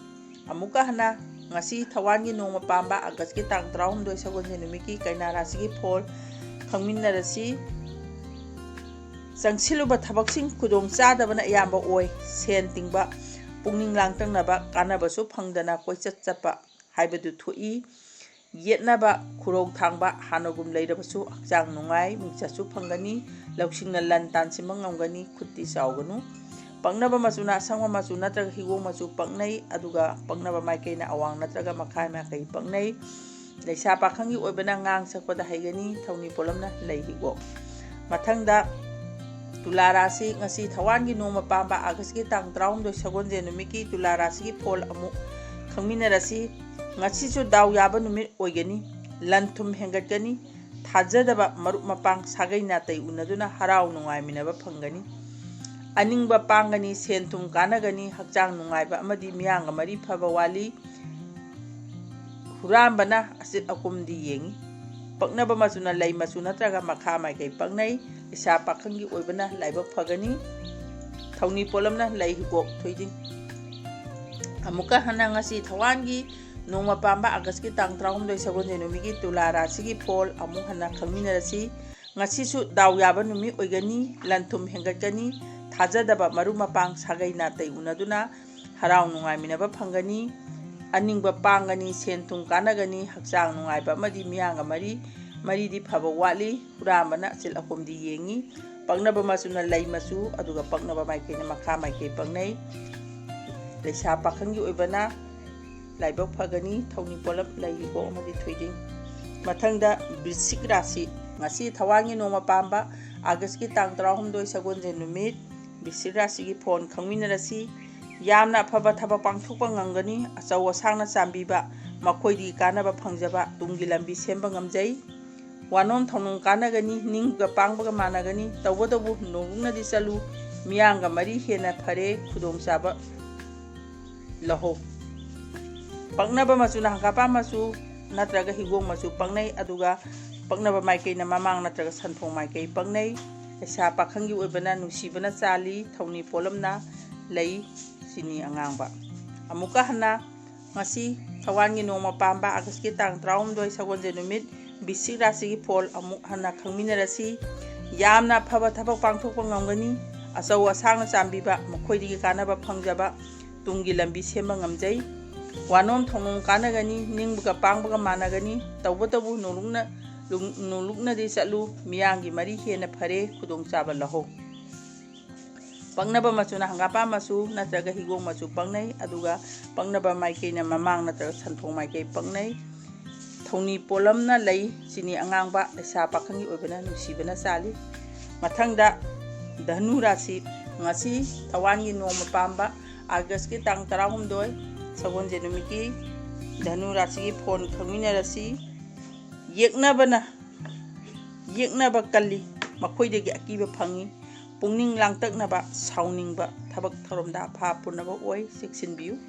ꯑꯃꯨꯛꯀ ꯍꯟꯅ ꯉꯁꯤ ꯊꯋꯥꯟꯒꯤ ꯅꯣꯡꯃ ꯄꯥꯟꯕ ꯑꯥꯒꯁꯀꯤ ꯇꯥꯡ ꯇꯔꯥꯍꯨꯝꯗꯣꯏ ꯁꯒꯣꯜꯁꯦꯟ ꯅꯨꯃꯤꯠꯀꯤ ꯀꯩꯅꯥ ꯔꯥꯁꯤꯒꯤ ꯐꯣꯜ ꯈꯪꯃꯤꯟꯅꯔꯁꯤ꯫ ꯆꯪꯁꯤꯜꯂꯨꯕ ꯊꯕꯛꯁꯤꯡ ꯈꯨꯗꯣꯡ ꯆꯥꯗꯕꯅ ꯑꯌꯥꯝꯕ ꯑꯣꯏ꯫ ꯁꯦꯟ ꯇꯤꯡꯕ, ꯄꯨꯛꯅꯤꯡ ꯂꯥꯡꯇꯛꯅꯕ, ꯀꯥꯟꯅꯕꯁꯨ ꯐꯪꯗꯅ ꯀꯣꯏꯆꯠ ꯆꯠꯄ ꯍꯥꯏꯕꯗꯨ ꯊꯣꯛꯏ꯫ ꯌꯦꯠꯅꯕ, ꯈꯨꯔꯧ ꯊꯥꯡꯕ, ꯍꯥꯟꯅꯒꯨꯝ ꯂꯩꯔꯕꯁꯨ ꯍꯛꯆꯥꯡ ꯅꯨꯡꯉꯥꯏ, ꯃꯤꯡꯆꯠꯁꯨ ꯐꯪꯒꯅꯤ, ꯂꯧꯁꯤꯡꯅ ꯂꯟ ꯇꯥꯟꯁꯤꯟꯕ ꯉꯝꯒꯅꯤ, ꯈꯨꯠꯇꯤ ꯆꯥꯎꯒꯅꯨ꯫ ꯄꯛꯅꯕ ꯃꯆꯨꯅ ꯑꯁꯪꯕ ꯃꯆꯨ ꯅꯠꯇ꯭ꯔꯒ ꯍꯤꯒꯣꯛ ꯃꯆꯨ ꯄꯛꯅꯩ, ꯑꯗꯨꯒ ꯄꯛꯅꯕ ꯃꯥꯏꯀꯩꯅ ꯑꯋꯥꯡ ꯅꯠꯇ꯭ꯔꯒ ꯃꯈꯥ ꯃꯥꯏꯀꯩ ꯄꯛꯅꯩ꯫ ꯂꯩꯁꯥ ꯄꯥꯈꯪꯒꯤ ꯑꯣꯏꯕꯅ ꯉꯥꯡ ꯁꯛꯄꯗ ꯍꯩꯒꯅꯤ, ꯊꯧꯅꯤ ꯄꯣꯠꯂꯝꯅ ꯂꯩ ꯍꯤꯒꯣꯛ꯫ ꯃꯊꯪꯗ ꯇꯨꯂꯥ ꯔꯥꯁꯤ, ꯉꯁꯤ ꯊꯋꯥꯟꯒꯤ ꯅꯣꯡꯃ ꯄꯥꯟꯕ ꯑꯥꯒꯁꯀꯤ ꯇꯥꯡ ꯇꯔꯥꯍꯨꯝꯗꯣꯏ ꯁꯒꯣꯜꯁꯦꯟ ꯅꯨꯃꯤꯠꯀꯤ ꯇꯨꯂꯥ ꯔꯥꯁꯤꯒꯤ ꯐꯣꯜ ꯑꯃꯨꯛ ꯈꯪꯃꯤꯟꯅꯔꯁꯤ꯫ ꯉꯁꯤꯁꯨ ꯗꯥꯎ ꯌꯥꯕ ꯅꯨꯃꯤꯠ ꯑꯣꯏꯒꯅꯤ꯫ ꯂꯟ ꯊꯨꯝ ꯍꯦꯟꯒꯠꯀꯅꯤ꯫ ꯊꯥꯖꯗꯕ ꯃꯔꯨꯞ ꯃꯄꯥꯡ ꯁꯥꯒꯩ ꯅꯥꯇꯩ ꯎꯅꯗꯨꯅ ꯍꯔꯥꯎ ꯅꯨꯡꯉꯥꯏꯃꯤꯟꯅꯕ ꯐꯪꯒꯅꯤ꯫ ꯑꯅꯤꯡꯕ ꯄꯥꯡꯒꯅꯤ, ꯁꯦꯟ ꯊꯨꯝ ꯀꯥꯟꯅꯒꯅꯤ, ꯍꯛꯆꯥꯡ ꯅꯨꯡꯉꯥꯏꯕ ꯑꯃꯗꯤ ꯃꯤꯌꯥꯝꯒ ꯃꯔꯤ ꯐꯕ ꯋꯥꯠꯂꯤ꯫ ꯍꯨꯔꯥꯟꯕꯅ ꯑꯆꯤꯠ ꯑꯀꯨꯝꯗꯤ ꯌꯦꯡꯉꯤ꯫ ꯄꯛꯅꯕ ꯃꯆꯨꯅ ꯂꯩ ꯃꯆꯨ ꯅꯠꯇ꯭ꯔꯒ ꯃꯈꯥ ꯃꯥꯏꯀꯩ ꯄꯛꯅꯩ꯫ ꯂꯩꯁꯥ ꯄꯥꯈꯪꯒꯤ ꯑꯣꯏꯕꯅ ꯂꯥꯏꯕꯛ ꯐꯒꯅꯤ꯫ ꯊꯧꯅꯤ ꯄꯣꯠꯂꯝꯅ ꯂꯩ ꯍꯤꯒꯣꯛ ꯊꯣꯏꯗꯤꯡ꯫ ꯑꯃꯨꯛꯀ ꯍꯟꯅ ꯉꯁꯤ ꯊꯋꯥꯟꯒꯤ ꯅꯣꯡꯃ ꯄꯥꯟꯕ ꯑꯥꯒꯁꯀꯤ ꯇꯥꯡ ꯇꯔꯥꯍꯨꯝꯗꯣꯏ ꯁꯒꯣꯜꯁꯦꯟ ꯅꯨꯃꯤꯠꯀꯤ ꯇꯨꯂꯥ ꯔꯥꯁꯤꯒꯤ ꯐꯣꯜ ꯑꯃꯨꯛ ꯍꯟꯅ ꯈꯪꯃꯤꯟꯅꯔꯁꯤ꯫ ꯉꯁꯤꯁꯨ ꯗꯥꯎ ꯌꯥꯕ ꯅꯨꯃꯤꯠ ꯑꯣꯏꯒꯅꯤ, ꯂꯟ ꯊꯨꯝ ꯍꯦꯟꯒꯠꯀꯅꯤ, ꯊꯥꯖꯗꯕ ꯃꯔꯨꯞ ꯃꯄꯥꯡ ꯁꯥꯒꯩ ꯅꯥꯇꯩ ꯎꯅꯗꯨꯅ ꯍꯔꯥꯎ ꯅꯨꯡꯉꯥꯏꯃꯤꯟꯅꯕ ꯐꯪꯒꯅꯤ, ꯑꯅꯤꯡꯕ ꯄꯥꯡꯒꯅꯤ, ꯁꯦꯟ ꯊꯨꯝ ꯀꯥꯟꯅꯒꯅꯤ, ꯍꯛꯆꯥꯡ ꯅꯨꯡꯉꯥꯏꯕ ꯑꯃꯗꯤ ꯃꯤꯌꯥꯝꯒ ꯃꯔꯤ ꯃꯔꯤꯗꯤ ꯐꯕ ꯋꯥꯠꯂꯤ, ꯍꯨꯔꯥꯟꯕꯅ ꯑꯆꯤꯜ ꯑꯀꯣꯝꯗꯤ ꯌꯦꯡꯉꯤ꯫ ꯄꯛꯅꯕ ꯃꯆꯨꯅ ꯂꯩ ꯃꯆꯨ, ꯑꯗꯨꯒ ꯄꯛꯅꯕ ꯃꯥꯏꯀꯩꯅ ꯃꯈꯥ ꯃꯥꯏꯀꯩ ꯄꯛꯅꯩ꯫ ꯂꯩꯁꯥ ꯄꯥꯈꯪꯒꯤ ꯑꯣꯏꯕꯅ ꯂꯥꯏꯕꯛ ꯐꯒꯅꯤ, ꯊꯧꯅꯤ ꯄꯣꯠꯂꯝ ꯂꯩ ꯍꯤꯒꯣꯛ ꯑꯃꯗꯤ ꯊꯣꯏꯗꯤꯡ꯫ ꯃꯊꯪꯗ ꯕ꯭ꯔꯤꯁꯤꯛ ꯔꯥꯁꯤ, ꯉꯁꯤ ꯊꯋꯥꯟꯒꯤ ꯅꯣꯡꯃ ꯄꯥꯟꯕ ꯑꯥꯒꯁꯀꯤ ꯇꯥꯡ ꯇꯔꯥꯍꯨꯝꯗꯣꯏ ꯁꯒꯣꯜꯁꯦꯟ ꯅꯨꯃꯤꯠ꯫ ꯕ꯭ꯔꯤꯁꯤꯛ ꯔꯥꯁꯤꯒꯤ ꯐꯣꯟ ꯈꯪꯃꯤꯟꯅꯔꯁꯤ꯫ ꯌꯥꯝꯅ ꯑꯐꯕ ꯊꯕꯛ ꯄꯥꯡꯊꯣꯛꯄ ꯉꯝꯒꯅꯤ, ꯑꯆꯧ ꯑꯁꯥꯡꯅ ꯆꯥꯟꯕꯤꯕ, ꯃꯈꯣꯏꯗꯒꯤ ꯀꯥꯟꯅꯕ ꯐꯪꯖꯕ, ꯇꯨꯡꯒꯤ ꯂꯝꯕꯤ ꯁꯦꯝꯕ ꯉꯝꯖꯩ꯫ ꯋꯥꯅꯣꯝ ꯊꯧꯅꯣꯝ ꯀꯥꯟꯅꯒꯅꯤ, ꯅꯤꯡꯕꯒ ꯄꯥꯡꯕꯒ ꯃꯥꯟꯅꯒꯅꯤ, ꯇꯧꯕꯇꯕꯨ ꯅꯣꯂꯨꯛꯅꯗꯤ ꯆꯠꯂꯨ, ꯃꯤꯌꯥꯝꯒ ꯃꯔꯤ ꯍꯦꯟꯅ ꯐꯔꯦ, ꯈꯨꯗꯣꯡꯆꯥꯕ ꯂꯧꯍꯧ꯫ ꯄꯛꯅꯕ ꯃꯆꯨꯅ ꯍꯪꯒꯥꯄꯥ ꯃꯆꯨ ꯅꯠꯇ꯭ꯔꯒ ꯍꯤꯒꯣꯛ ꯃꯆꯨ ꯄꯛꯅꯩ, ꯑꯗꯨꯒ ꯄꯛꯅꯕ ꯃꯥꯏꯀꯩꯅ ꯃꯃꯥꯡ ꯅꯠꯇ꯭ꯔꯒ ꯁꯟꯊꯣꯡ ꯃꯥꯏꯀꯩ ꯄꯛꯅꯩ꯫ ꯂꯩꯁꯥ ꯄꯥꯈꯪꯒꯤ ꯑꯣꯏꯕꯅ ꯅꯨꯡꯁꯤꯕꯅ ꯆꯥꯜꯂꯤ, ꯊꯧꯅꯤ ꯄꯣꯠꯂꯝꯅ ꯂꯩ ꯆꯤꯅꯤ ꯑꯉꯥꯡꯕ꯫ ꯑꯃꯨꯛꯀ ꯍꯟꯅ ꯉꯁꯤ ꯊꯋꯥꯟꯒꯤ ꯅꯣꯡꯃ ꯄꯥꯟꯕ ꯑꯥꯒꯁꯀꯤ ꯇꯥꯡ ꯇꯔꯥꯍꯨꯝꯗꯣꯏ ꯁꯒꯣꯜꯁꯦꯟ ꯅꯨꯃꯤꯠ ꯕꯤꯁꯤꯛ ꯔꯥꯁꯤꯒꯤ ꯐꯣꯜ ꯑꯃꯨꯛ ꯍꯟꯅ ꯈꯪꯃꯤꯟꯅꯔꯁꯤ꯫ ꯌꯥꯝꯅ ꯑꯐꯕ ꯊꯕꯛ ꯄꯥꯡꯊꯣꯛꯄ ꯉꯝꯒꯅꯤ꯫ ꯑꯆꯧ ꯑꯁꯥꯡꯅ ꯆꯥꯟꯕꯤꯕ, ꯃꯈꯣꯏꯗꯒꯤ ꯀꯥꯟꯅꯕ ꯐꯪꯖꯕ, ꯇꯨꯡꯒꯤ ꯂꯝꯕꯤ ꯁꯦꯝꯕ ꯉꯝꯖꯩ꯫ ꯋꯥꯅꯣꯝ ꯊꯧꯅꯣꯝ ꯀꯥꯟꯅꯒꯅꯤ, ꯅꯤꯡꯕꯒ ꯄꯥꯡꯕꯒ ꯃꯥꯟꯅꯒꯅꯤ, ꯇꯧꯕꯇꯕꯨ ꯅꯣꯂꯨꯛꯅ-, ꯅꯣꯂꯨꯛꯅꯗꯤ ꯆꯠꯂꯨ, ꯃꯤꯌꯥꯝꯒꯤ ꯃꯔꯤ ꯍꯦꯟꯅ ꯐꯔꯦ, ꯈꯨꯗꯣꯡꯆꯥꯕ ꯂꯧꯍꯧ꯫ ꯄꯛꯅꯕ ꯃꯆꯨꯅ ꯍꯪꯒꯥꯄꯥ ꯃꯆꯨ ꯅꯠꯇ꯭ꯔꯒ ꯍꯤꯒꯣꯛ ꯃꯆꯨ ꯄꯛꯅꯩ, ꯑꯗꯨꯒ ꯄꯛꯅꯕ ꯃꯥꯏꯀꯩꯅ ꯃꯃꯥꯡ ꯅꯠꯇ꯭ꯔꯒ ꯁꯟꯊꯣꯡ ꯃꯥꯏꯀꯩ ꯄꯛꯅꯩ꯫ ꯊꯧꯅꯤ ꯄꯣꯠꯂꯝꯅ ꯂꯩ ꯆꯤꯅꯤ ꯑꯉꯥꯡꯕ, ꯂꯩꯁꯥ ꯄꯥꯈꯪꯒꯤ ꯑꯣꯏꯕꯅ ꯅꯨꯡꯁꯤꯕꯅ ꯆꯥꯜꯂꯤ꯫ ꯃꯊꯪꯗ ꯙꯅꯨ ꯔꯥꯁꯤ, ꯉꯁꯤ ꯊꯋꯥꯟꯒꯤ ꯅꯣꯡꯃ ꯄꯥꯟꯕ ꯑꯥꯒꯁꯀꯤ ꯇꯥꯡ ꯇꯔꯥꯍꯨꯝꯗꯣꯏ ꯁꯒꯣꯜꯁꯦꯟ ꯅꯨꯃꯤꯠꯀꯤ ꯙꯅꯨ ꯔꯥꯁꯤꯒꯤ ꯐꯣꯟ ꯈꯪꯃꯤꯟꯅꯔꯁꯤ꯫ ꯌꯦꯛꯅꯕꯅ ꯌꯦꯛꯅꯕ ꯀꯜꯂꯤ, ꯃꯈꯣꯏꯗꯒꯤ ꯑꯀꯤꯕ ꯐꯪꯏ꯫ ꯄꯨꯛꯅꯤꯡ ꯂꯥꯡꯇꯛꯅꯕ, ꯁꯥꯎꯅꯤꯡꯕ, ꯊꯕꯛ ꯊꯧꯔꯝꯗ ꯑꯐꯥ ꯄꯨꯅꯕ ꯑꯣꯏ, ꯆꯦꯛꯁꯤꯟꯕꯤꯌꯨ꯫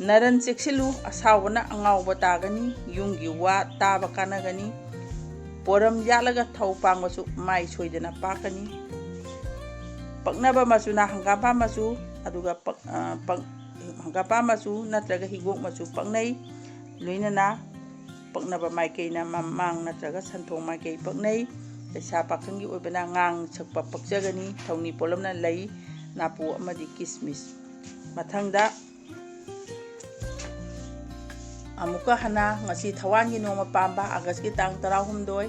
ꯅꯔꯟ ꯆꯦꯛꯁꯤꯜꯂꯨ, ꯑꯁꯥꯎꯕꯅ ꯑꯉꯥꯎꯕ ꯇꯥꯒꯅꯤ, ꯌꯨꯝꯒꯤ ꯋꯥ ꯇꯥꯕ ꯀꯥꯟꯅꯒꯅꯤ꯫ ꯄꯣꯔꯝ ꯌꯥꯠꯂꯒ ꯊꯧ ꯄꯥꯡꯕꯁꯨ ꯃꯥꯏ ꯁꯣꯏꯗꯅ ꯄꯥꯛꯀꯅꯤ꯫ ꯄꯛꯅꯕ ꯃꯆꯨꯅ ꯍꯪꯒꯥꯝꯄꯥꯟ ꯃꯆꯨ, ꯑꯗꯨꯒ ꯄꯛ-, ꯑ, ꯄꯛ-, ꯍꯪꯒꯥꯝꯄꯥꯟ ꯃꯆꯨ ꯅꯠꯇ꯭ꯔꯒ ꯍꯤꯒꯣꯛ ꯃꯆꯨ ꯄꯛꯅꯩ꯫ ꯂꯣꯏꯅꯅ ꯄꯛꯅꯕ ꯃꯥꯏꯀꯩꯅ ꯃꯃꯥꯡ ꯅꯠꯇ꯭ꯔꯒ ꯁꯟꯊꯣꯡ ꯃꯥꯏꯀꯩ ꯄꯛꯅꯩ꯫ ꯂꯩꯁꯥ ꯄꯥꯈꯪꯒꯤ ꯑꯣꯏꯕꯅ ꯉꯥꯡ ꯁꯛꯄ ꯄꯛꯆꯒꯅꯤ꯫ ꯊꯧꯅꯤ ꯄꯣꯠꯂꯝꯅ ꯂꯩ, ꯅꯥꯄꯨ ꯑꯃꯗꯤ ꯀꯤꯁꯃꯤꯁ꯫ ꯃꯊꯪꯗ ꯑꯃꯨꯛꯀ ꯍꯟꯅ ꯉꯁꯤ ꯊꯋꯥꯟꯒꯤ ꯅꯣꯡꯃ ꯄꯥꯟꯕ ꯑꯥꯒꯁꯀꯤ ꯇꯥꯡ ꯇꯔꯥꯍꯨꯝꯗꯣꯏ,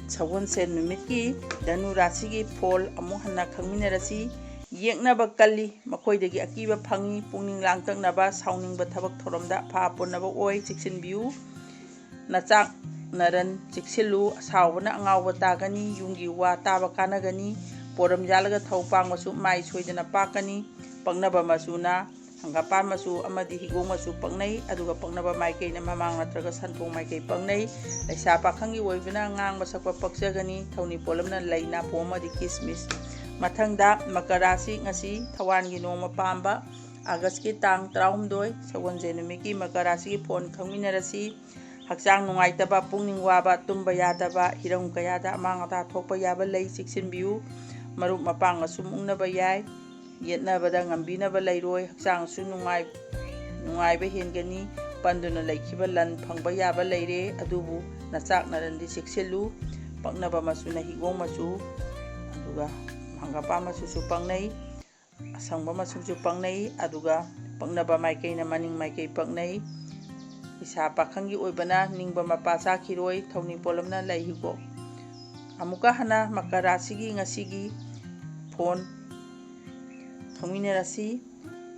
ꯁꯒꯣꯜꯁꯦꯟ ꯅꯨꯃꯤꯠꯀꯤ ꯙꯅꯨ ꯔꯥꯁꯤꯒꯤ ꯐꯣꯜ ꯑꯃꯨꯛ ꯍꯟꯅ ꯈꯪꯃꯤꯟꯅꯔꯁꯤ꯫ ꯌꯦꯛꯅꯕ ꯀꯜꯂꯤ, ꯃꯈꯣꯏꯗꯒꯤ ꯑꯀꯤꯕ ꯐꯪꯏ, ꯄꯨꯛꯅꯤꯡ ꯂꯥꯡꯇꯛꯅꯕ, ꯁꯥꯎꯅꯤꯡꯕ, ꯊꯕꯛ ꯊꯧꯔꯝꯗ ꯑꯐꯥ ꯄꯨꯅꯕ ꯑꯣꯏ, ꯆꯦꯛꯁꯤꯟꯕꯤꯌꯨ꯫ ꯅꯆꯥꯛ ꯅꯔꯟ ꯆꯦꯛꯁꯤꯜꯂꯨ, ꯑꯁꯥꯎꯕꯅ ꯑꯉꯥꯎꯕ ꯇꯥꯒꯅꯤ, ꯌꯨꯝꯒꯤ ꯋꯥ ꯇꯥꯕ ꯀꯥꯟꯅꯒꯅꯤ, ꯄꯣꯔꯝ ꯌꯥꯜꯂꯒ ꯊꯧ ꯄꯥꯡꯕꯁꯨ ꯃꯥꯏ ꯁꯣꯏꯗꯅ ꯄꯥꯛꯀꯅꯤ꯫ ꯄꯛꯅꯕ ꯃꯆꯨꯅ ꯍꯪꯒꯥꯝꯄꯥꯟ ꯃꯆꯨ ꯑꯃꯗꯤ ꯍꯤꯒꯣꯛ ꯃꯆꯨ ꯄꯛꯅꯩ, ꯑꯗꯨꯒ ꯄꯛꯅꯕ ꯃꯥꯏꯀꯩꯅ ꯃꯃꯥꯡ ꯅꯠꯇ꯭ꯔꯒ ꯁꯟꯊꯣꯡ ꯃꯥꯏꯀꯩ ꯄꯛꯅꯩ꯫ ꯂꯩꯁꯥ ꯄꯥꯈꯪꯒꯤ ꯑꯣꯏꯕꯅ ꯉꯥꯡꯕ ꯁꯛꯄ ꯄꯛꯆꯒꯅꯤ, ꯊꯧꯅꯤ ꯄꯣꯠꯂꯝꯅ ꯂꯩ, ꯅꯥꯄꯨ ꯑꯃꯗꯤ ꯀꯤꯁꯃꯤꯁ꯫ ꯃꯊꯪꯗ ꯃꯀꯔ ꯔꯥꯁꯤ, ꯉꯁꯤ ꯊꯋꯥꯟꯒꯤ ꯅꯣꯡꯃ ꯄꯥꯟꯕ ꯑꯥꯒꯁꯀꯤ ꯇꯥꯡ ꯇꯔꯥꯍꯨꯝꯗꯣꯏ, ꯁꯒꯣꯜꯁꯦꯟ ꯅꯨꯃꯤꯠꯀꯤ ꯃꯀꯔ ꯔꯥꯁꯤꯒꯤ ꯐꯣꯟ ꯈꯪꯃꯤꯟꯅꯔꯁꯤ꯫ ꯍꯛꯆꯥꯡ ꯅꯨꯡꯉꯥꯏꯇꯕ, ꯄꯨꯛꯅꯤꯡ ꯋꯥꯕ, ꯇꯨꯝꯕ ꯌꯥꯗꯕ, ꯍꯤꯔꯝ ꯀꯌꯥꯗ ꯑꯃꯥꯡ ꯑꯇꯥ ꯊꯣꯛꯄ ꯌꯥꯕ ꯂꯩ, ꯆꯦꯛꯁꯤꯟꯕꯤꯌꯨ꯫ ꯃꯔꯨꯞ ꯃꯄꯥꯡ ꯑꯁꯨꯝ ꯎꯪꯅꯕ ꯌꯥꯏ꯫ ꯌꯦꯠꯅꯕꯗ ꯉꯝꯕꯤꯅꯕ ꯂꯩꯔꯣꯏ꯫ ꯍꯛꯆꯥꯡꯁꯨ ꯅꯨꯡꯉꯥꯏ-, ꯅꯨꯡꯉꯥꯏꯕ ꯍꯦꯟꯒꯅꯤ꯫ ꯄꯟꯗꯨꯅ ꯂꯩꯈꯤꯕ ꯂꯟ ꯐꯪꯕ ꯌꯥꯕ ꯂꯩꯔꯦ, ꯑꯗꯨꯕꯨ ꯅꯆꯥꯛ ꯅꯔꯟꯗꯤ ꯆꯦꯛꯁꯤꯜꯂꯨ꯫ ꯄꯛꯅꯕ ꯃꯆꯨꯅ ꯍꯤꯒꯣꯛ ꯃꯆꯨ, ꯑꯗꯨꯒ ꯍꯪꯒꯥꯝꯄꯥꯟ ꯃꯆꯨꯁꯨ ꯄꯛꯅꯩ꯫ ꯑꯁꯪꯕ ꯃꯆꯨꯁꯨ ꯄꯛꯅꯩ, ꯑꯗꯨꯒ ꯄꯛꯅꯕ ꯃꯥꯏꯀꯩꯅ ꯃꯅꯤꯡ ꯃꯥꯏꯀꯩ ꯄꯛꯅꯩ꯫ ꯂꯩꯁꯥ ꯄꯥꯈꯪꯒꯤ ꯑꯣꯏꯕꯅ ꯅꯤꯡꯕ ꯃꯄꯥ ꯆꯥꯈꯤꯔꯣꯏ, ꯊꯧꯅꯤ ꯄꯣꯠꯂꯝꯅ ꯂꯩ ꯍꯤꯒꯣꯛ꯫ ꯑꯃꯨꯛꯀ ꯍꯟꯅ ꯃꯀꯔ ꯔꯥꯁꯤꯒꯤ ꯉꯁꯤꯒꯤ ꯐꯣꯟ ꯈꯪꯃꯤꯟꯅꯔꯁꯤ꯫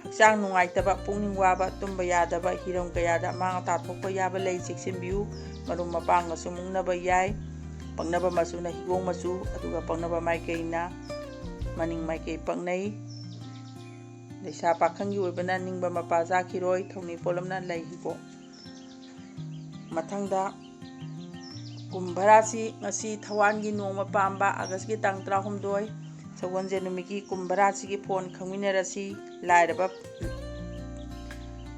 ꯍꯛꯆꯥꯡ ꯅꯨꯡꯉꯥꯏꯇꯕ, ꯄꯨꯛꯅꯤꯡ ꯋꯥꯕ, ꯇꯨꯝꯕ ꯌꯥꯗꯕ, ꯍꯤꯔꯝ ꯀꯌꯥꯗ ꯑꯃꯥꯡ ꯑꯇꯥ ꯊꯣꯛꯄ ꯌꯥꯕ ꯂꯩ, ꯆꯦꯛꯁꯤꯟꯕꯤꯌꯨ꯫ ꯃꯔꯨꯞ ꯃꯄꯥꯡꯒꯁꯨ ꯃꯨꯛꯅꯕ ꯌꯥꯏ꯫ ꯄꯛꯅꯕ ꯃꯆꯨꯅ ꯍꯤꯒꯣꯛ ꯃꯆꯨ, ꯑꯗꯨꯒ ꯄꯛꯅꯕ ꯃꯥꯏꯀꯩꯅ ꯃꯅꯤꯡ ꯃꯥꯏꯀꯩ ꯄꯛꯅꯩ꯫ ꯂꯩꯁꯥ ꯄꯥꯈꯪꯒꯤ ꯑꯣꯏꯕꯅ ꯅꯤꯡꯕ ꯃꯄꯥ ꯆꯥꯈꯤꯔꯣꯏ, ꯊꯧꯅꯤ ꯄꯣꯠꯂꯝꯅ ꯂꯩ ꯍꯤꯒꯣꯛ꯫ ꯃꯊꯪꯗ ꯀꯨꯝꯚ ꯔꯥꯁꯤ꯫ ꯉꯁꯤ ꯊꯋꯥꯟꯒꯤ ꯅꯣꯡꯃ ꯄꯥꯟꯕ ꯑꯥꯒꯁꯀꯤ ꯇꯥꯡ ꯇꯔꯥꯍꯨꯝꯗꯣꯏ, ꯁꯒꯣꯜꯁꯦꯟ ꯅꯨꯃꯤꯠꯀꯤ ꯀꯨꯝꯚ ꯔꯥꯁꯤꯒꯤ ꯐꯣꯟ ꯈꯪꯃꯤꯟꯅꯔꯁꯤ꯫ ꯂꯥꯏꯔꯕ,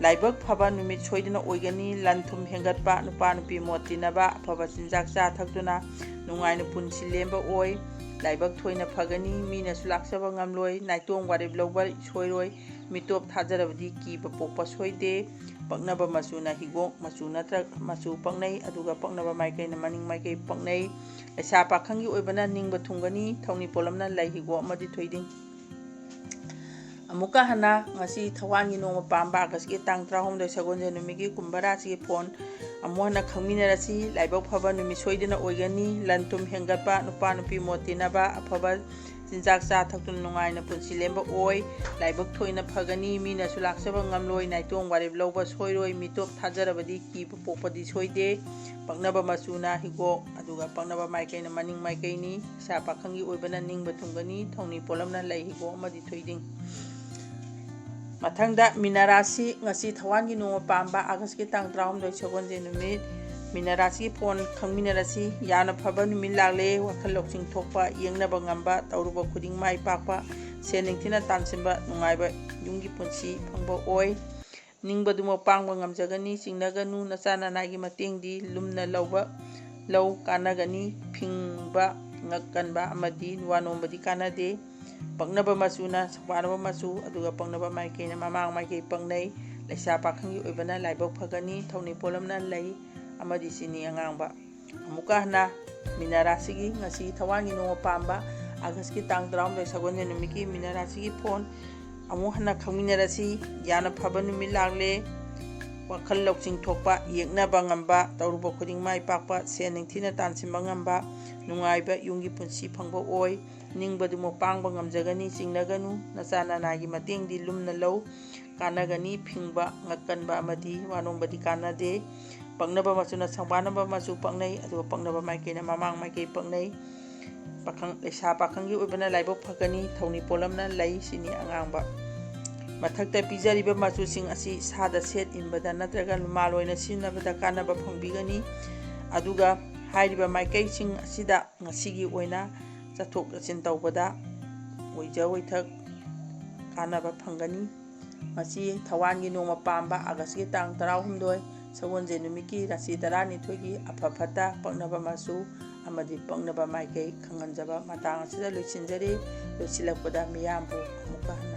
ꯂꯥꯏꯕꯛ ꯐꯕ ꯅꯨꯃꯤꯠ ꯁꯣꯏꯗꯅ ꯑꯣꯏꯒꯅꯤ꯫ ꯂꯟ ꯊꯨꯝ ꯍꯦꯟꯒꯠꯄ, ꯅꯨꯄꯥ ꯅꯨꯄꯤ ꯃꯣꯠ ꯇꯤꯟꯅꯕ, ꯑꯐꯕ ꯆꯤꯟꯖꯥꯛ ꯆꯥ ꯊꯛꯇꯨꯅ ꯅꯨꯡꯉꯥꯏꯅ ꯄꯨꯟꯁꯤ ꯂꯦꯟꯕ ꯑꯣꯏ꯫ ꯂꯥꯏꯕꯛ ꯊꯣꯏꯅ ꯐꯒꯅꯤ꯫ ꯃꯤꯅꯁꯨ ꯂꯥꯛꯆꯕ ꯉꯝꯂꯣꯏ꯫ ꯅꯥꯏꯇꯣꯝ ꯋꯥꯔꯦꯞ ꯂꯧꯕ ꯁꯣꯏꯔꯣꯏ꯫ ꯃꯤꯇꯣꯞ ꯊꯥꯖꯔꯕꯗꯤ ꯀꯤꯕ ꯄꯣꯛꯄ ꯁꯣꯏꯗꯦ꯫ ꯄꯛꯅꯕ ꯃꯆꯨꯅ ꯍꯤꯒꯣꯛ ꯃꯆꯨ ꯅꯠꯇ꯭ꯔ ꯃꯆꯨ ꯄꯛꯅꯩ, ꯑꯗꯨꯒ ꯄꯛꯅꯕ ꯃꯥꯏꯀꯩꯅ ꯃꯅꯤꯡ ꯃꯥꯏꯀꯩ ꯄꯛꯅꯩ꯫ ꯂꯩꯁꯥ ꯄꯥꯈꯪꯒꯤ ꯑꯣꯏꯕꯅ ꯅꯤꯡꯕ ꯊꯨꯡꯒꯅꯤ꯫ ꯊꯧꯅꯤ ꯄꯣꯠꯂꯝꯅ ꯂꯩ, ꯍꯤꯒꯣꯛ ꯑꯃꯗꯤ ꯊꯣꯏꯗꯤꯡ꯫ ꯑꯃꯨꯛꯀ ꯍꯟꯅ ꯉꯁꯤ ꯊꯋꯥꯟꯒꯤ ꯅꯣꯡꯃ ꯄꯥꯟꯕ ꯑꯥꯒꯁꯀꯤ ꯇꯥꯡ ꯇꯔꯥꯍꯨꯝꯗꯣꯏ, ꯁꯒꯣꯜꯁꯦꯟ ꯅꯨꯃꯤꯠꯀꯤ ꯀꯨꯝꯚ ꯔꯥꯁꯤꯒꯤ ꯐꯣꯟ ꯑꯃꯨꯛ ꯍꯟꯅ ꯈꯪꯃꯤꯟꯅꯔꯁꯤ꯫ ꯂꯥꯏꯕꯛ ꯐꯕ ꯅꯨꯃꯤꯠ ꯁꯣꯏꯗꯅ ꯑꯣꯏꯒꯅꯤ꯫ ꯂꯟ ꯊꯨꯝ ꯍꯦꯟꯒꯠꯄ, ꯅꯨꯄꯥ ꯅꯨꯄꯤ ꯃꯣꯠ ꯇꯤꯟꯅꯕ, ꯑꯐꯕ ꯆꯤꯟꯖꯥꯛ ꯆꯥ ꯊꯛꯇꯨꯅ ꯅꯨꯡꯉꯥꯏꯅ ꯄꯨꯟꯁꯤ ꯂꯦꯟꯕ ꯑꯣꯏ꯫ ꯂꯥꯏꯕꯛ ꯊꯣꯏꯅ ꯐꯒꯅꯤ꯫ ꯃꯤꯅꯁꯨ ꯂꯥꯛꯆꯕ ꯉꯝꯂꯣꯏ꯫ ꯅꯥꯏꯇꯣꯝ ꯋꯥꯔꯦꯞ ꯂꯧꯕ ꯁꯣꯏꯔꯣꯏ꯫ ꯃꯤꯇꯣꯞ ꯊꯥꯖꯔꯕꯗꯤ ꯀꯤꯕ ꯄꯣꯛꯄꯗꯤ ꯁꯣꯏꯗꯦ꯫ ꯄꯛꯅꯕ ꯃꯆꯨꯅ ꯍꯤꯒꯣꯛ, ꯑꯗꯨꯒ ꯄꯛꯅꯕ ꯃꯥꯏꯀꯩꯅ ꯃꯅꯤꯡ ꯃꯥꯏꯀꯩꯅꯤ꯫ ꯏꯁꯥ ꯄꯥꯈꯪꯒꯤ ꯑꯣꯏꯕꯅ ꯅꯤꯡꯕ ꯊꯨꯡꯒꯅꯤ꯫ ꯊꯧꯅꯤ ꯄꯣꯠꯂꯝꯅ ꯂꯩ, ꯍꯤꯒꯣꯛ ꯑꯃꯗꯤ ꯊꯣꯏꯗꯤꯡ꯫ ꯃꯊꯪꯗ ꯃꯤꯅ ꯔꯥꯁꯤ꯫ ꯉꯁꯤ ꯊꯋꯥꯟꯒꯤ ꯅꯣꯡꯃ ꯄꯥꯟꯕ ꯑꯥꯒꯁꯀꯤ ꯇꯥꯡ ꯇꯔꯥꯍꯨꯝꯗꯣꯏ, ꯁꯒꯣꯜꯁꯦꯟ ꯅꯨꯃꯤꯠ꯫ ꯃꯤꯅ ꯔꯥꯁꯤꯒꯤ ꯐꯣꯟ ꯈꯪꯃꯤꯟꯅꯔꯁꯤ꯫ ꯌꯥꯝꯅ ꯐꯕ ꯅꯨꯃꯤꯠ ꯂꯥꯛꯂꯦ꯫ ꯋꯥꯈꯜ ꯂꯧꯁꯤꯡ ꯊꯣꯛꯄ, ꯌꯦꯡꯅꯕ ꯉꯝꯕ, ꯇꯧꯔꯨꯕ ꯈꯨꯗꯤꯡ ꯃꯥꯏ ꯄꯥꯛꯄ, ꯁꯦꯟ ꯅꯤꯡꯊꯤꯅ ꯇꯥꯟꯁꯤꯟꯕ, ꯅꯨꯡꯉꯥꯏꯕ ꯌꯨꯝꯒꯤ ꯄꯨꯟꯁꯤ ꯐꯪꯕ ꯑꯣꯏ꯫ ꯅꯤꯡꯕꯗꯨꯃꯛ ꯄꯥꯡꯕ ꯉꯝꯖꯒꯅꯤ꯫ ꯆꯤꯡꯅꯒꯅꯨ꯫ ꯅꯆꯥ ꯅꯅꯥꯏꯒꯤ ꯃꯇꯦꯡꯗꯤ ꯂꯨꯝꯅ ꯂꯧꯕ, ꯂꯧ ꯀꯥꯟꯅꯒꯅꯤ꯫ ꯐꯤꯡꯕ, ꯉꯛ ꯀꯟꯕ ꯑꯃꯗꯤ ꯋꯥ ꯅꯣꯝꯕꯗꯤ ꯀꯥꯟꯅꯗꯦ꯫ ꯄꯛꯅꯕ ꯃꯆꯨꯅ ꯁꯪꯕꯥꯅꯕ ꯃꯆꯨ, ꯑꯗꯨꯒ ꯄꯛꯅꯕ ꯃꯥꯏꯀꯩꯅ ꯃꯃꯥꯡ ꯃꯥꯏꯀꯩ ꯄꯛꯅꯩ꯫ ꯂꯩꯁꯥ ꯄꯥꯈꯪꯒꯤ ꯑꯣꯏꯕꯅ ꯂꯥꯏꯕꯛ ꯐꯒꯅꯤ꯫ ꯊꯧꯅꯤ ꯄꯣꯠꯂꯝꯅ ꯂꯩ ꯑꯃꯗꯤ ꯆꯤꯅꯤ ꯑꯉꯥꯡꯕ꯫ ꯑꯃꯨꯛꯀ ꯍꯟꯅ ꯃꯤꯅ ꯔꯥꯁꯤꯒꯤ ꯉꯁꯤ ꯊꯋꯥꯟꯒꯤ ꯅꯣꯡꯃ ꯄꯥꯟꯕ ꯑꯥꯒꯁꯀꯤ ꯇꯥꯡ ꯇꯔꯥꯍꯨꯝꯗꯣꯏ, ꯁꯒꯣꯜꯁꯦꯟ ꯅꯨꯃꯤꯠꯀꯤ ꯃꯤꯅ ꯔꯥꯁꯤꯒꯤ ꯐꯣꯟ ꯑꯃꯨꯛ ꯍꯟꯅ ꯈꯪꯃꯤꯟꯅꯔꯁꯤ꯫ ꯌꯥꯝꯅ ꯐꯕ ꯅꯨꯃꯤꯠ ꯂꯥꯛꯂꯦ꯫ ꯋꯥꯈꯜ ꯂꯧꯁꯤꯡ ꯊꯣꯛꯄ, ꯌꯦꯛꯅꯕ ꯉꯝꯕ, ꯇꯧꯔꯨꯕ ꯈꯨꯗꯤꯡ ꯃꯥꯏ ꯄꯥꯛꯄ, ꯁꯦꯟ ꯅꯤꯡꯊꯤꯅ ꯇꯥꯟꯁꯤꯟꯕ ꯉꯝꯕ, ꯅꯨꯡꯉꯥꯏꯕ ꯌꯨꯝꯒꯤ ꯄꯨꯟꯁꯤ ꯐꯪꯕ ꯑꯣꯏ꯫ ꯅꯤꯡꯕꯗꯨꯃꯛ ꯄꯥꯡꯕ ꯉꯝꯖꯒꯅꯤ꯫ ꯆꯤꯡꯅꯒꯅꯨ꯫ ꯅꯆꯥ ꯅꯅꯥꯏꯒꯤ ꯃꯇꯦꯡꯗꯤ ꯂꯨꯝꯅ ꯂꯧ꯫ ꯀꯥꯟꯅꯒꯅꯤ꯫ ꯐꯤꯡꯕ, ꯉꯛ ꯀꯟꯕ ꯑꯃꯗꯤ ꯋꯥ ꯅꯣꯝꯕꯗꯤ ꯀꯥꯟꯅꯗꯦ꯫ ꯄꯛꯅꯕ ꯃꯆꯨꯅ ꯁꯪꯕꯥꯅꯕ ꯃꯆꯨ ꯄꯛꯅꯩ, ꯑꯗꯨꯒ ꯄꯛꯅꯕ ꯃꯥꯏꯀꯩꯅ ꯃꯃꯥꯡ ꯃꯥꯏꯀꯩ ꯄꯛꯅꯩ꯫ ꯄꯥꯈꯪ, ꯂꯩꯁꯥ ꯄꯥꯈꯪꯒꯤ ꯑꯣꯏꯕꯅ ꯂꯥꯏꯕꯛ ꯐꯒꯅꯤ꯫ ꯊꯧꯅꯤ ꯄꯣꯠꯂꯝꯅ ꯂꯩ, ꯆꯤꯅꯤ ꯑꯉꯥꯡꯕ꯫ ꯃꯊꯛꯇ ꯄꯤꯖꯔꯤꯕ ꯃꯆꯨꯁꯤꯡ ꯑꯁꯤ ꯏꯁꯥꯗ ꯁꯦꯠ ꯏꯟꯕꯗ ꯅꯠꯇ꯭ꯔꯒ ꯔꯨꯃꯥꯜ ꯑꯣꯏꯅ ꯁꯤꯖꯤꯟꯅꯕꯗ ꯀꯥꯟꯅꯕ ꯐꯪꯕꯤꯒꯅꯤ꯫ ꯑꯗꯨꯒ ꯍꯥꯏꯔꯤꯕ ꯃꯥꯏꯀꯩꯁꯤꯡ ꯑꯁꯤꯗ ꯉꯁꯤꯒꯤ ꯑꯣꯏꯅ ꯆꯠꯊꯣꯛ ꯆꯠꯁꯤꯟ ꯇꯧꯕꯗ ꯑꯣꯏꯖ ꯑꯣꯏꯊꯛ ꯀꯥꯟꯅꯕ ꯐꯪꯒꯅꯤ꯫ ꯃꯁꯤ ꯊꯋꯥꯟꯒꯤ ꯅꯣꯡꯃ ꯄꯥꯟꯕ ꯑꯥꯒꯁꯀꯤ ꯇꯥꯡ ꯇꯔꯥꯍꯨꯝꯗꯣꯏ, ꯁꯒꯣꯜꯁꯦꯟ ꯅꯨꯃꯤꯠꯀꯤ ꯔꯥꯁꯤ ꯇꯔꯥꯅꯤꯊꯣꯏꯒꯤ ꯑꯐ ꯐꯠꯇ, ꯄꯛꯅꯕ ꯃꯆꯨ ꯑꯃꯗꯤ ꯄꯛꯅꯕ ꯃꯥꯏꯀꯩ ꯈꯪꯍꯟꯖꯕ ꯃꯇꯥꯡ ꯑꯁꯤꯗ ꯂꯣꯏꯁꯤꯟꯖꯔꯤ꯫ ꯂꯣꯏꯁꯤꯜꯂꯛꯄꯗ ꯃꯤꯌꯥꯝꯕꯨ ꯑꯃꯨꯛꯀ ꯍꯟꯅ